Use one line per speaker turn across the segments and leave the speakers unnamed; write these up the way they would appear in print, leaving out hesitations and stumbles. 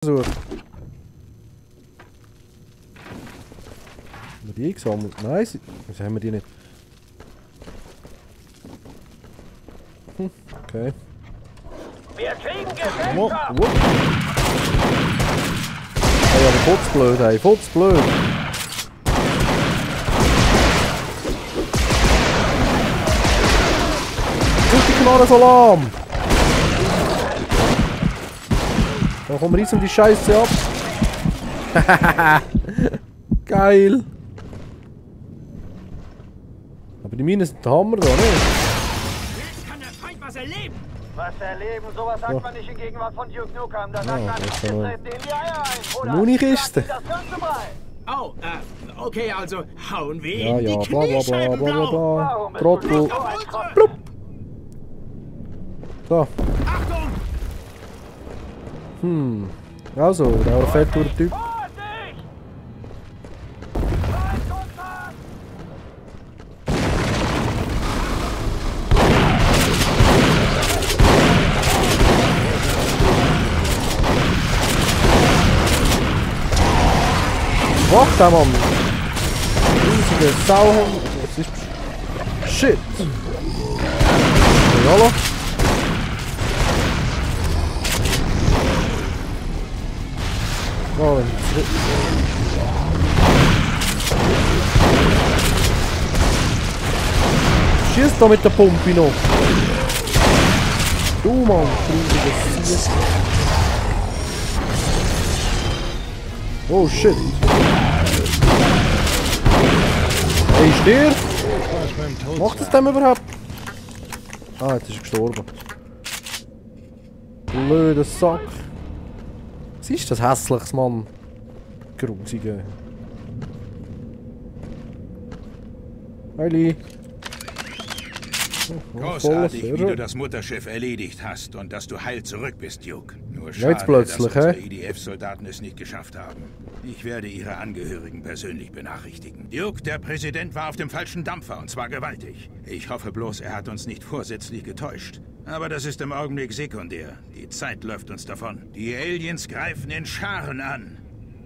Versuch. Haben wir die eingesammelt? Nein, wieso haben wir die nicht? Okay.
Wir kriegen Gesellschaft!
Hey, aber futzblöd, hey, futzblöd! Die Knarre so lahm! Dann kommen wir jetzt um die Scheiße ab! Geil! Aber die Minen sind der Hammer da, ne?
Jetzt kann der Feind was erleben! Was erleben? Sowas sagt man nicht in Gegenwart von Duke Nukem. Da sagt man, jetzt treten in die Eier ein! Oder
Munikiste!
das ganze Mal!
Oh, okay, also hauen wir
Ja,
in
ja,
die
bla bla bla
Kniescheiben
bla bla
blau.
bla. Trottel. Plupp. So.
Achtung!
Also, der fährt durch den Typ.
Vorsicht!
Wacht der Mann! Riesige Sauhund. Das ist... Shit! Hallo? Oh, schießt da mit der Pumpe noch! Du Mann, riesiges Tier! Oh shit! Hey, stirb! Macht das dem überhaupt? Ah, jetzt ist er gestorben. Blöder Sack! Was ist das hässliches, Mann? Grusige. Heili.
Großartig, wie du das Mutterschiff erledigt hast und dass du heil zurück bist, Duke. Nur schade,
jetzt plötzlich,
dass unsere IDF-Soldaten es nicht geschafft haben. Ich werde ihre Angehörigen persönlich benachrichtigen. Duke, der Präsident war auf dem falschen Dampfer und zwar gewaltig. Ich hoffe bloß, er hat uns nicht vorsätzlich getäuscht. Aber das ist im Augenblick sekundär. Die Zeit läuft uns davon. Die Aliens greifen in Scharen an.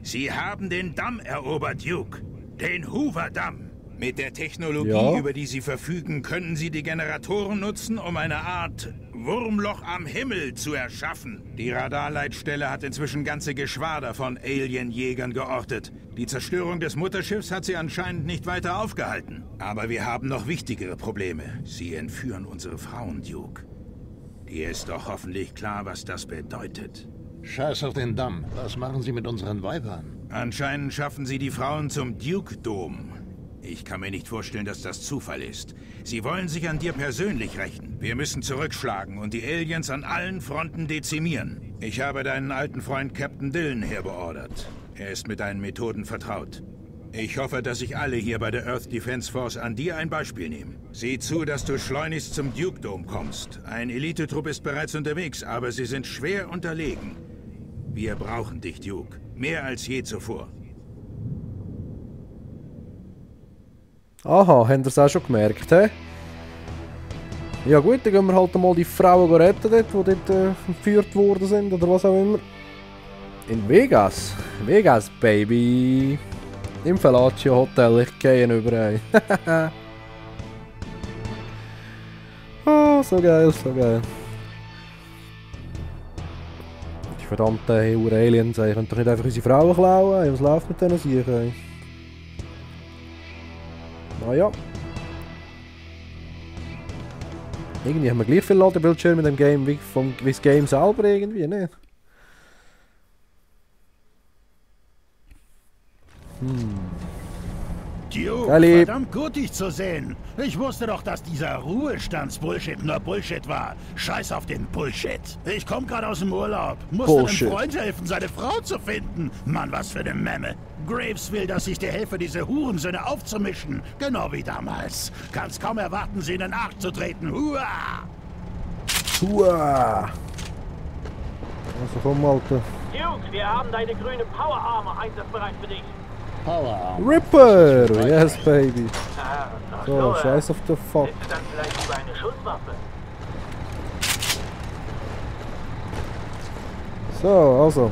Sie haben den Damm erobert, Duke. Den Hoover-Damm. Mit der Technologie, über die sie verfügen, können sie die Generatoren nutzen, um eine Art Wurmloch am Himmel zu erschaffen. Die Radarleitstelle hat inzwischen ganze Geschwader von Alienjägern geortet. Die Zerstörung des Mutterschiffs hat sie anscheinend nicht weiter aufgehalten. Aber wir haben noch wichtigere Probleme. Sie entführen unsere Frauen, Duke. Dir ist doch hoffentlich klar, was das bedeutet.
Scheiß auf den Damm. Was machen Sie mit unseren Weibern?
Anscheinend schaffen sie die Frauen zum Duke-Dom. Ich kann mir nicht vorstellen, dass das Zufall ist. Sie wollen sich an dir persönlich rächen. Wir müssen zurückschlagen und die Aliens an allen Fronten dezimieren. Ich habe deinen alten Freund Captain Dillon herbeordert. Er ist mit deinen Methoden vertraut. Ich hoffe, dass sich alle hier bei der Earth Defense Force an dir ein Beispiel nehmen. Sieh zu, dass du schleunigst zum Duke Dome kommst. Ein Elitetrupp ist bereits unterwegs, aber sie sind schwer unterlegen. Wir brauchen dich, Duke. Mehr als je zuvor.
Aha, habt ihr es auch schon gemerkt, hä? Ja gut, dann gehen wir halt mal die Frauen retten, die dort entführt worden sind, oder was auch immer. In Vegas. Vegas, Baby. Im Felatio Hotel, ich gehe überall. Oh, so geil, so geil. Die verdammten Aliens, ihr könnt doch nicht einfach unsere Frauen klauen, was läuft mit denen Siegen? Naja. Irgendwie haben wir gleich viel Ladebildschirme mit dem Game wie das Game selber irgendwie, ne?
Duke,
Ali.
verdammt gut, dich zu sehen. Ich wusste doch, dass dieser Ruhestandsbullshit nur Bullshit war. Scheiß auf den Bullshit. Ich komme gerade aus dem Urlaub. Musste einem Freund helfen, seine Frau zu finden. Mann, was für eine Memme. Graves will, dass ich dir helfe, diese Hurensöhne aufzumischen. Genau wie damals. Kannst kaum erwarten, sie in den Arsch zu treten. Hua!
Hua! Also komm, Alter.
Duke, wir haben deine grüne Power Armor einsatzbereit für dich.
Powerarm.
Ripper! Yes, baby. So,
So,
scheiß auf den Fuck.
Nimmst du dann vielleicht lieber eine Schusswaffe?
So, also.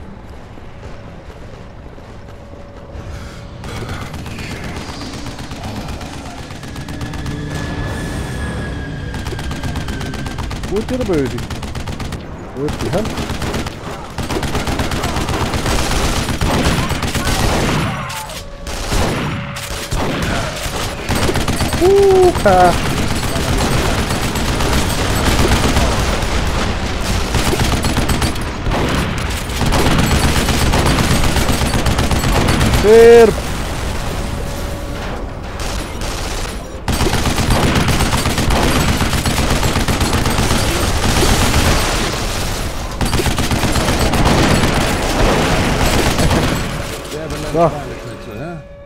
Gute oder böse? Gute, hä? Okay. Stirb!
So.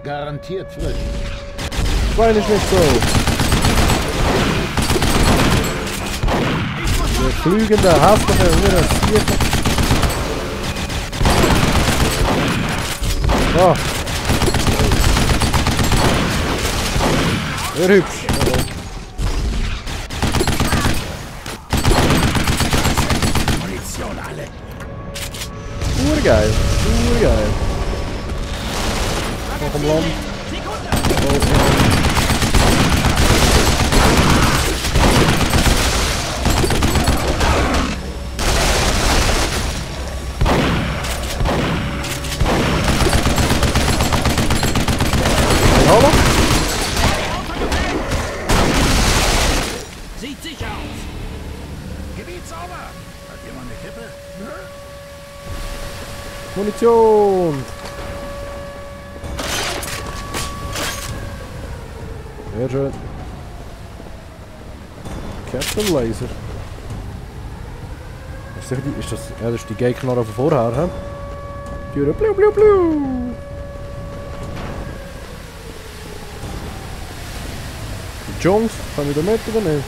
Garantiert frisch.
Schweineschnitzel! Der flügende, hässliche, unrasierte. So. Sehr hübsch.
Munition alle.
Urgeil. Urgeil. Noch am Land. Hallo?
Sieht sicher aus.
Gebiet sauber. Hat jemand eine Kippe?
Munition! Sehr schön. Captain Laser. Ist das, ja, das ist die G-Knarre von vorher, hä? Türe, blu blu blu! Die Jungs, kann ich da mit oder nicht?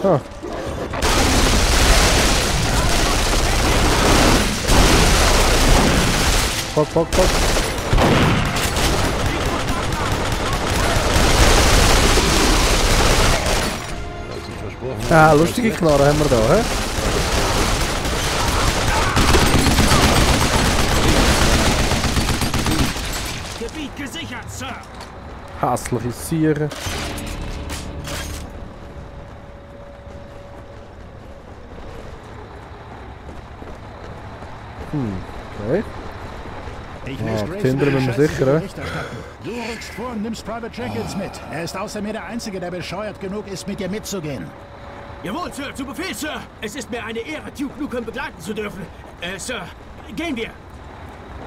Ah. Fuck, fuck, fuck. Ah, lustige Knarre haben wir da, hä?
Gebiet gesichert, Sir.
Hässliche Sieren. Okay.
Ich
Tinder bin mir sicher, ne?
Du rückst vor und nimmst Private Jenkins mit. Er ist außer mir der Einzige, der bescheuert genug ist, mit dir mitzugehen.
Jawohl, Sir, zu Befehl, Sir. Es ist mir eine Ehre, Duke Nukem begleiten zu dürfen. Sir, gehen wir.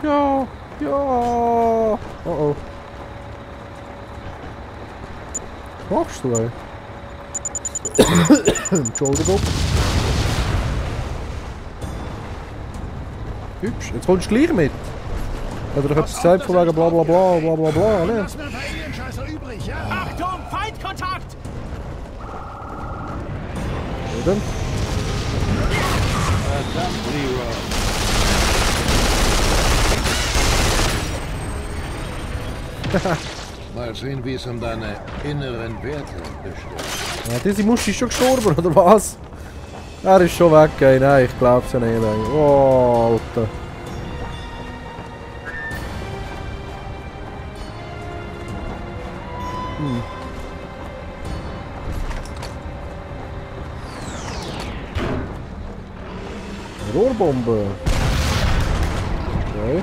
Ja, ja. Oh oh. Was machst du, ey? Entschuldigung. Hübsch, jetzt kommst du gleich mit. Hat er doch etwas gesagt von wegen bla bla bla bla bla bla, ne?
Was mir ein paar Alienscheißer übrig, ja?
Achtung, Feindkontakt!
Ja, dann.
Mal sehen, wie es um deine inneren Werte besteht.
Ja, diese Muschi ist schon gestorben, oder was? Er ist schon weg, ey. Nein, ich glaub's ja nicht, ey. Oh, Alter. Rohrbombe. Okay.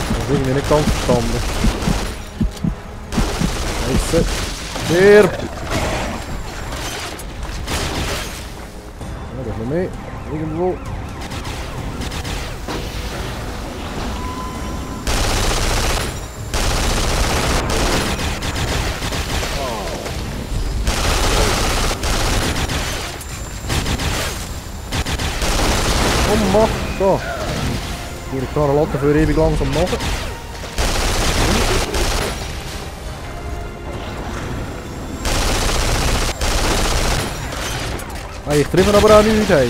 Das ist irgendwie nicht ganz verstanden. Scheiße. Stirb! Ja, da ist noch mehr. Irgendwo. Oh Mann, so. Die Knarre lassen für ewig langsam machen. Hey, ich treffe aber auch nichts, hey.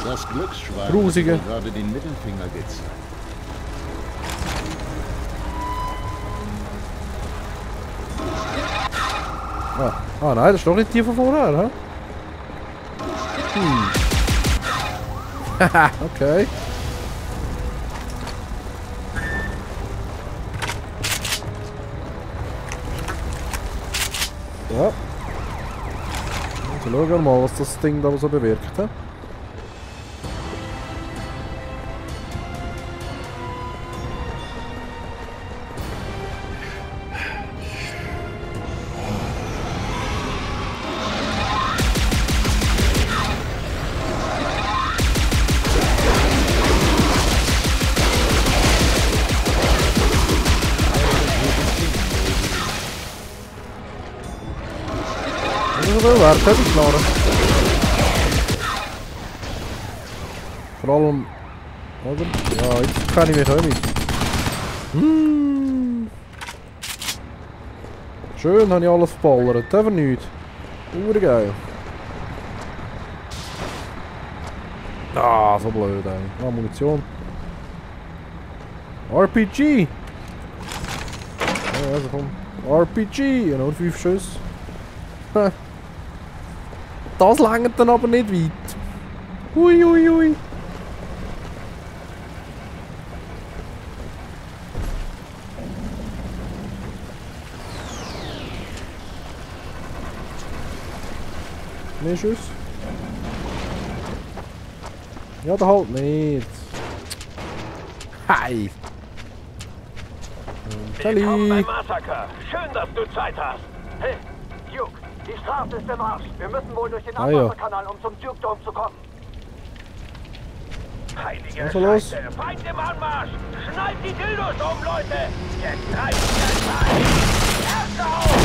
Das Glücksschwein
Grusige.
hat gerade den Mittelfinger gezeigt.
Ah nein, das ist doch nicht die von vorher, hä? Haha, okay. Ja. Also schauen wir mal, was das Ding da so bewirkt. He? Wert, das ist klar. Vor allem, oder? Ja, jetzt kann ich mich auch nicht. Schön, habe ich alles verballert, aber nichts. Urgeil. Ah, so blöd, ey. Ah, Munition. RPG! Ja, also komm. RPG! Ja, nur 5 Schüsse. Das langt dann aber nicht weit. Hui, hui, hui. Mehr Schuss? Ja, da halt nicht. Hi!
Willkommen beim Massaker. Schön, dass du Zeit hast. Hey, Duke, die Straße ist im Arsch. Wir müssen wohl durch den Abwasserkanal, um zum Duke-Dom zu kommen. Heilige Scheiße, Feind im Anmarsch! Schnallt die Dildos um, Leute! Jetzt reißt der Feind! Erst auf!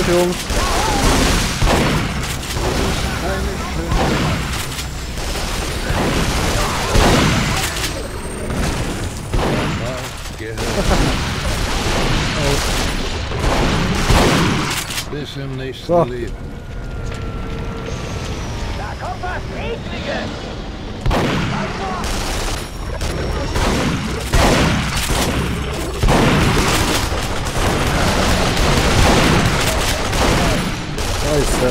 Jungs.
Bis im nächsten Leben.
Da kommt was Ekliges!
Scheiße.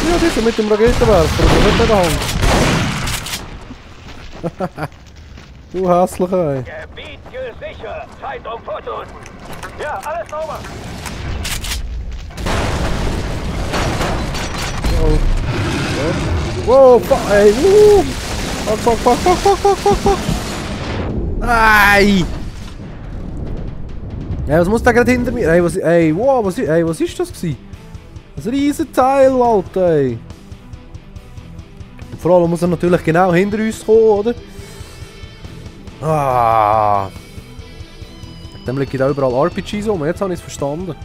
Ja, sicher mit dem Raketenwerfer, aber nicht in der Hand. Du hässlicher, ey.
Gebiet gesichert! Zeit um Fotos! Ja, alles sauber!
Oh. Wow, fuck, ey. Fuck. Nein! Ja, was muss da gerade hinter mir? Ey, wow, was ist das gewesen? Ein riesen Teil, Alter, ey. Und vor allem muss er natürlich genau hinter uns kommen, oder? Ah. Dann liegen da überall RPGs rum, jetzt habe ich es verstanden.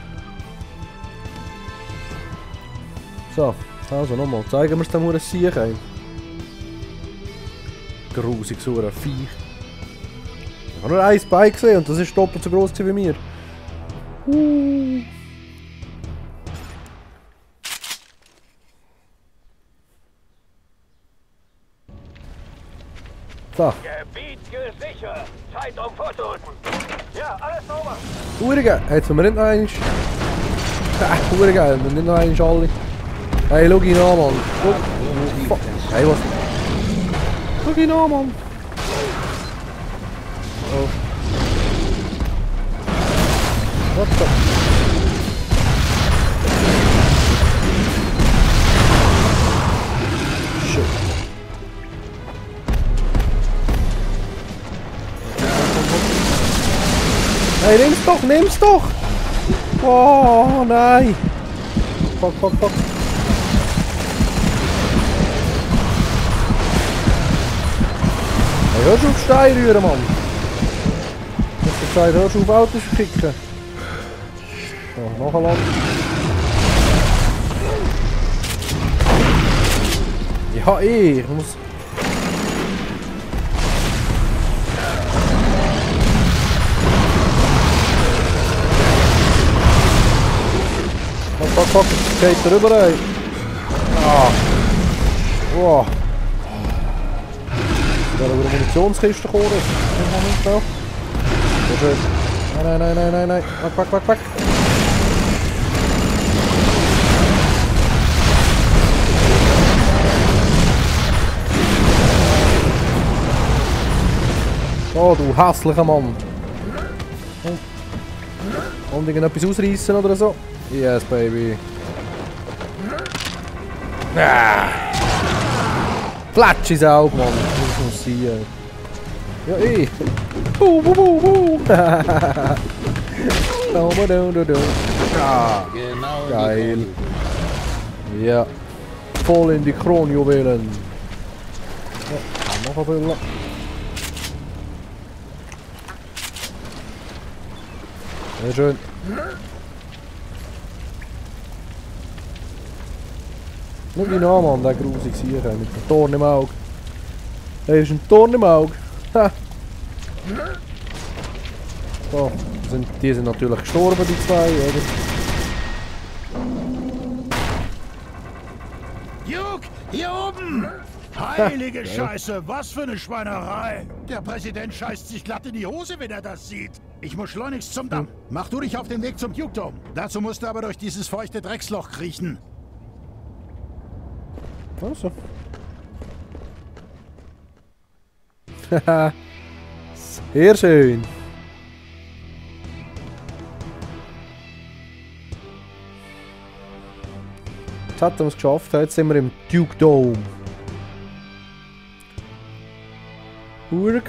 So, also nochmal, zeigen wir es dem Sieg ein. Grusig, so ein Viech. Ich habe nur ein Bein gesehen und das ist doppelt so groß wie mir. So.
Gebiet gesichert! Zeit um Fotos! Ja, alles sauber!
Urgeil! Jetzt haben wir nicht noch einmal. Urgeil, wir haben nicht noch einmal alle. Hey, schau ihn an, Mann! Fuck! Hey, was? Schau ihn an, Mann! Oh. What the? Shit. Hey, nimm's doch! Oh, nein! Fuck. Hey, hörst du auf Stein rühren, Mann? Ich hab gesagt, hörst du auf Autos kicken? So, noch ein Land. Ja, ich muss... Fuck, geht er rüber, ey. Ah. Wow. Da über eine Munitionskiste gekommen. Sehr schön. Nein. Weg. Oh, du hässlicher Mann. Und irgendetwas ausreißen oder so? Yes, baby. Ah. Platsch ins Auge, Mann. Das muss sein. Ja, ich. Buh. Ah,
Genau.
geil. Ja. Voll in die Kronjuwelen. Ja, noch ein bisschen. Sehr schön. Schau ihn an, Mann, der grusig hier mit dem Dorn im Auge. Er ist ein Dorn im Auge. Ha. So, die sind natürlich gestorben, die zwei, oder?
Duke, hier oben! Heilige Scheiße, was für eine Schweinerei! Der Präsident scheißt sich glatt in die Hose, wenn er das sieht. Ich muss schleunigst zum Damm. Mach du dich auf den Weg zum Dukedom. Dazu musst du aber durch dieses feuchte Drecksloch kriechen.
Also. Haha. Sehr schön. Jetzt hat er es geschafft. Jetzt sind wir im Dukedom. Cool.